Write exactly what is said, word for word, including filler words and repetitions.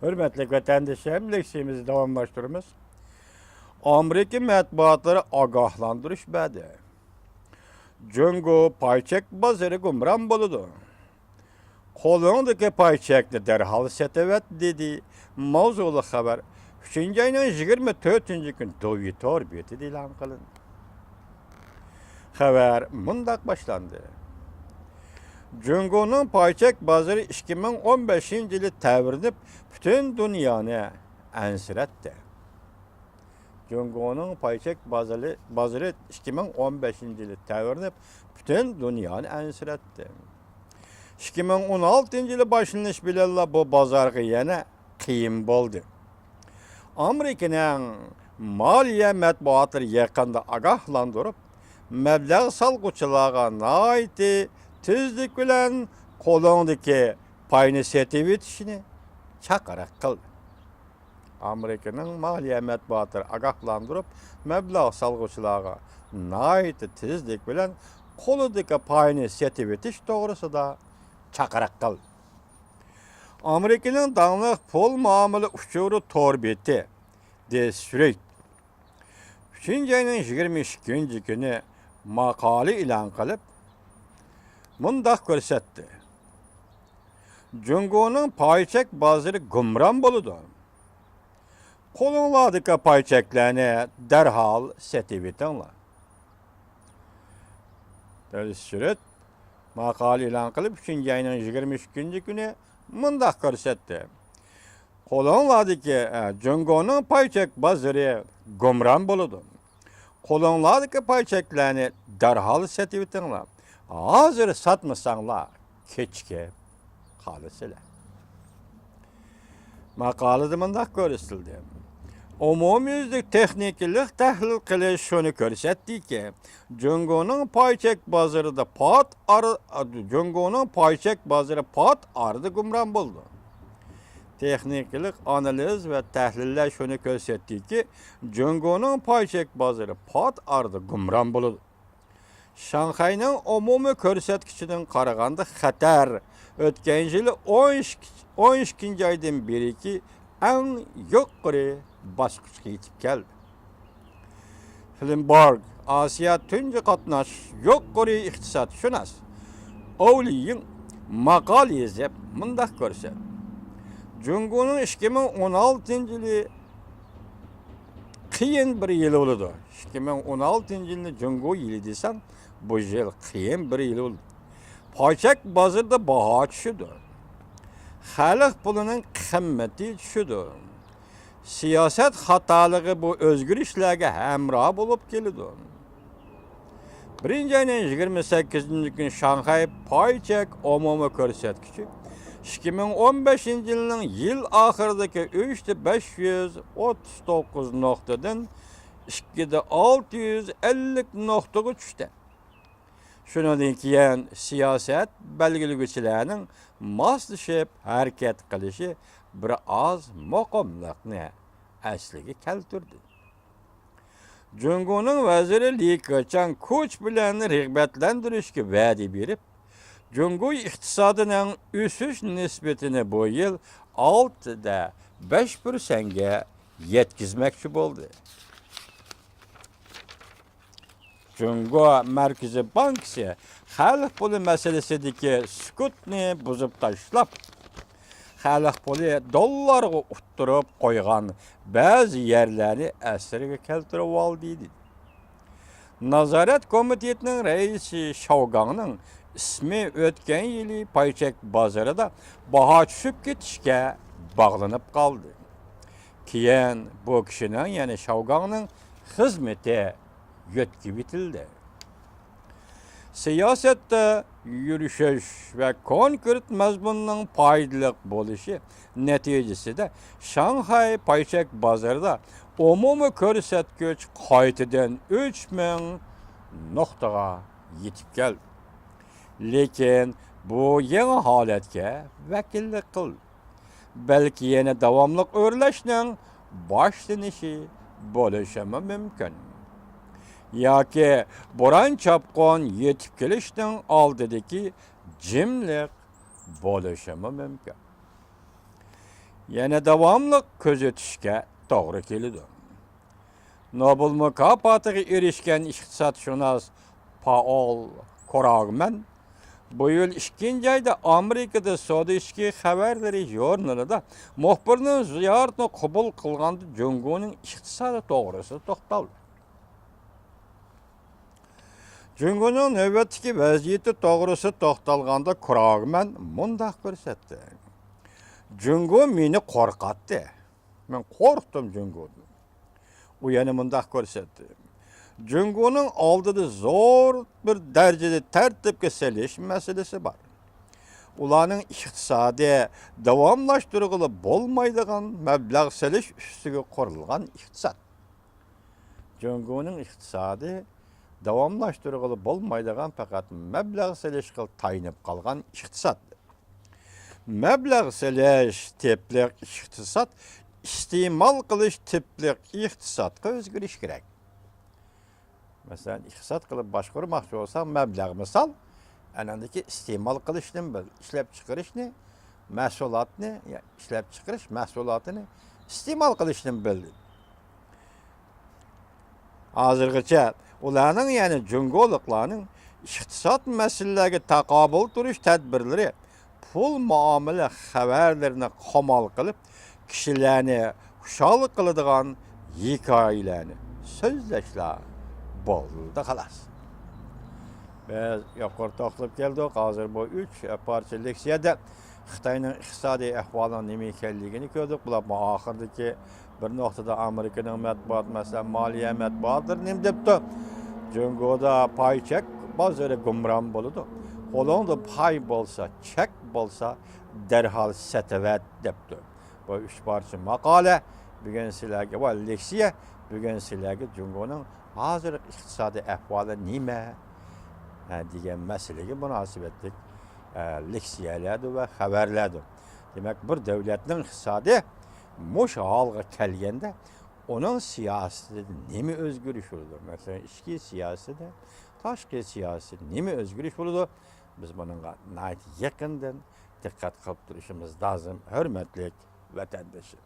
ھۆرمەتلىك ۋەتەندىشىم، لېكسىيەمىزنى داۋاملاشتۇرىمىز. ئامېرىكا مەتبۇئاتلىرى ئاگاھلاندۇرۇش بەردى. جۇڭگو پاي چەك بازىرى گۇمران بولىدۇ. قولۇڭدىكى پاي چەكنى دەرھال سېتىۋەت، دېدى. ماۋزۇلۇق خەۋەر ئۈچىنچى ئاينىڭ يىگىرمە تۆتىنچى كۈنى دۇۋى تور بېتىدە ئېلان قىلىندى. خەۋەر مۇنداق باشلاندى. جۇڭگونىڭ پاي چەك بازىرى ئىككى مىڭ ئون بەشىنچى يىلى تەۋرىنىپ، پۈتۈن دۇنيانى ئەنسىرەتتى. جۇڭگونىڭ پاي چەك بازىرى، بازىرى ئىككى مىڭ ئون بەشىنچى يىلى تەۋرىنىپ، پۈتۈن دۇنيانى ئەنسىرەتتى. ئىككى مىڭ ئون ئالتىنچى يىلى باشلىنىش بىلەنلا بۇ بازارغا يەنە قىيىن بولدى. ئامېرىكىنىڭ مالىيە مەتبۇئاتلىرى يېقىندا ئاگاھلاندۇرۇپ، مەبلەغ سالغۇچىلارغا ناھايىتى تېزلىك بىلەن قولۇڭدىكى پاينى سېتىۋېتىشنى چاقىرىق قىلدى. ئامېرىكىنىڭ مالىيە مەتبۇئاتلىرى ئاگاھلاندۇرۇپ، مەبلەغ سالغۇچىلارغا ناھايىتى تېزلىك بىلەن قولىدىكى پاينى سېتىۋېتىش توغرىسىدا چاقىرىق قىلدى. ئامېرىكىنىڭ داڭلىق پۇل مۇئامىلە ئۇچۇرى تور بېتى دې سترىت ئۈچىنچى ئاينىڭ يىگىرمە ئىككىنچى كۈنى ماقالە ئېلان قىلىپ، مۇنداق كۆرسەتتى: جۇڭگونىڭ پاي چەك بازىرى گۇمران بولىدۇ. قولۇڭلاردىكى پاي چەكلەرنى دەرھال سېتىۋېتىڭلار. دەل شۇرۇت ماقالە ئېلان قىلىپ، ئۈچىنچى ئاينىڭ يىگىرمە ئىككىنچى كۈنى مۇنداق كۆرسەتتى: قولۇڭلاردىكى، ئە، جۇڭگونىڭ پاي چەك بازىرى گۇمران بولىدۇ. قولۇڭلاردىكى پاي چەكلەرنى دەرھال سېتىۋېتىڭلار. ھازىر ساتمىساڭلار، كېچىكىپ قالىسىلەر. ماقالىدە مۇنداق كۆرسىتىلدى: ئومۇميۈزلۈك تېخنىكىلىق تەھلىل قىلىش شۇنى كۆرسەتتىكى، جۇڭگونىڭ پاي چەك بازىرىدا پات ئارا-، جۇڭگونىڭ پاي چەك بازىرى پات ئارىدا گۇمران بولىدۇ. تېخنىكىلىق ئانالىز ۋە تەھلىللەر شۇنى كۆرسەتتىكى، جۇڭگونىڭ پاي چەك بازىرى پات ئارىدا گۇمران بولىدۇ. شاڭخەينىڭ ئومۇمىي كۆرسەتكۈچىدىن قارىغاندا، خەتەر ئۆتكەن يىلى ئون ئىككى، ئون ئىككىنچى ئايدىن بېرىكى ئەڭ يۇقىرى باسقۇچقا يېتىپ كەلدى. فلىنبورگ، ئاسىيا تۇنجى قاتناش يۇقىرى ئىقتىسادشۇناس ئوۋ لىيىڭ ماقالە يېزىپ مۇنداق كۆرسەتتى: جۇڭگونىڭ ئىككى مىڭ ئون ئالتىنچى يىلى قىيىن بىر يىل بولىدۇ. ئىككى مىڭ ئون ئالتىنچى يىلنى جۇڭگو يىلى دېسەڭ، بۇ يىل قىيىن بىر يىل بولىدۇ. پاي چەك بازىرىدا باھا چۈشىدۇ. خەلق پۇلىنىڭ قىممىتى چۈشىدۇ. سىياسەت خاتالىقى بۇ ئۆزگىرىشلەرگە ھەمراھ بولۇپ كېلىدۇ. بىرىنچى ئاينىڭ يىگىرمە سەككىزىنچى كۈنى شاڭخەي پاي چەك ئومۇمىي كۆرسەتكۈچى ئىككى مىڭ ئون بەشىنچى يىلنىڭ يىل ئاخىرىدىكى ئۈچتە بەش يۈز ئوتتۇز توققۇز نۇقتىدىن ئىككىدە ئالتە يۈز ئەللىك نۇقتىغا چۈشتى. شۇنىڭدىن كېيىن سىياسەت بەلگىلىگۈچىلەرنىڭ ماسلىشىپ ھەرىكەت قىلىشى بىر ئاز مۇقىملىقنى ئەسلىگە كەلتۈردى. جۇڭگونىڭ ۋەزىرى لى كېچياڭ كۈچ بىلەن رىغبەتلەندۈرۈشكە ۋەدە بېرىپ، جۇڭگو ئىقتىسادىنىڭ ئۆسۈش نىسبىتىنى بۇ يىل ئالتىدە بەش پىرسەنتكە يەتكۈزمەكچى بولدى. جۇڭگو مەركىزىي بانكىسى خەلق پۇلى مەسىلىسىدىكى سۈكۈتنى بۇزۇپ تاشلاپ، خەلق پۇلى دوللارغا ئۇتتۇرۇپ قويغان بەزى يەرلەرنى ئەسلىگە كەلتۈرۈۋالدى، دېدى. نازارەت كومىتېتىنىڭ رەئىسى شاۋگاڭنىڭ ئىسمى ئۆتكەن يىلى پاي چەك بازىرىدا باھا چۈشۈپ كېتىشكە باغلىنىپ قالدى. كېيىن بۇ كىشىنىڭ، يەنى شاۋگاڭنىڭ خىزمىتى يۆتكىۋېتىلدى. سىياسەتتە يۈرۈشۈش ۋە كونكرېت مەزمۇننىڭ پايدىلىق بولۇشى نەتىجىسىدە شاڭخەي پاي چەك بازىرىدا ئومۇمىي كۆرسەتكۈچ قايتىدىن ئۈچ مىڭ نۇقتىغا يېتىپ كەلدى. لېكىن بۇ يېڭى ھالەتكە ۋەكىللىك قىلدى. بەلكى يەنە داۋاملىق ئۆرلەشنىڭ باشلىنىشى بولۇشىمۇ مۇمكىن. ياكى بوران-چاپقۇن يېتىپ كېلىشنىڭ ئالدىدىكى جىملىق بولۇشىمۇ مۇمكىن. يەنە داۋاملىق كۆزىتىشكە توغرا كېلىدۇ. نوبېل مۇكاپاتىغا ئېرىشكەن ئىقتىسادشۇناس پائول كراگمەن بۇ يىل ئىككىنچى ئايدا ئامېرىكىدا سودا ئىچكى خەۋەرلىرى ژۇرنىلىدا مۇخبىرنىڭ زىيارىتىنى قوبۇل قىلغاندا جۇڭگونىڭ ئىقتىسادى توغرىسىدا توختالدى. جۇڭگونىڭ نۆۋەتتىكى ۋەزىيىتى توغرىسىدا توختالغاندا كراگمەن مۇنداق كۆرسەتتى: جۇڭگو مېنى قورقاتتى. مەن قورقتۇم جۇڭگودىن. ئۇ يەنە مۇنداق كۆرسەتتى: جۇڭگونىڭ ئالدىدا زور بىر دەرىجىدە تەرتىپكە سېلىش مەسىلىسى بار. ئۇلارنىڭ ئىقتىسادى داۋاملاشتۇرغىلى بولمايدىغان مەبلەغ سېلىش ئۈستىگە قۇرۇلغان ئىقتىساد. جۇڭگونىڭ ئىقتىسادى داۋاملاشتۇرغىلى بولمايدىغان، پەقەت مەبلەغ سېلىشقا تايىنىپ قالغان ئىقتىساد. مەبلەغ سېلىش تىپلىق ئىقتىساد ئىستېمال قىلىش تىپلىق ئىقتىسادقا ئۆزگىرىش كېرەك. مەسىلەن، ئىقتىساد قىلىپ باشقۇرماقچى بولساڭ، مەبلەغ مىسال، ئەنەندىكى ئىستېمال قىلىشنى بىل، ئىشلەپچىقىرىشنى، مەھسۇلاتنى، يا ئىشلەپچىقىرىش مەھسۇلاتىنى ئىستېمال قىلىشنى بىل. ھازىرغىچە ئۇلارنىڭ، يەنى جۇڭگولۇقلارنىڭ ئىقتىساد مەسىلىلەرگە تاقابىل تۇرۇش تەدبىرلىرى، پۇل مۇئامىلە خەۋەرلىرىنى قامال قىلىپ، كىشىلەرنى خۇشال قىلىدىغان ھېكايىلەرنى سۆزلەشلا بولدى، خالاس. بىز يۇقىرى توختىلىپ كەلدۇق. ھازىر بۇ ئۈچ پارچە لېكسىيەدە خىتاينىڭ ئىقتىسادىي ئەھۋالىنىڭ نېمە ئىكەنلىكىنى كۆردۇق. بۇلار ئاخىرىدىكى بىر نۇقتىدا ئامېرىكىنىڭ مەتبۇئات، مەسىلەن، مالىيە مەتبۇئاتلىرى نېمە دەپتۇ؟ جۇڭگودا پاي چەك بازىرى گۇمران بولىدۇ. قولۇڭدا پاي بولسا، چەك بولسا، دەرھال سېتىۋەت دەپتۇ. بۇ ئۈچ پارچە ماقالە بۈگۈن سىلەرگە، ۋە لېكسىيە بۈگۈن سىلەرگە جۇڭگونىڭ ھازىرقى ئىقتىسادىي ئەھۋالى نېمە، ھە، دېگەن مەسىلىگە مۇناسىۋەتلىك، ئە، لېكسىيەلەردۇ ۋە خەۋەرلەردۇ. دېمەك، بىر دۆلەتنىڭ ئىقتىسادى مۇشۇ ھالغا كەلگەندە، ئۇنىڭ سىياسىتىدە نېمە ئۆزگىرىش بولىدۇ؟ مەسىلەن، ئىچكى سىياسىتىدە، تاشقى سىياسىتىدە نېمە ئۆزگىرىش بولىدۇ؟ بىز بۇنىڭغا ناھايىتى يېقىندىن دىققەت قىلىپ تۇرۇشىمىز لازىم، ھۆرمەتلىك ۋەتەندىشىم.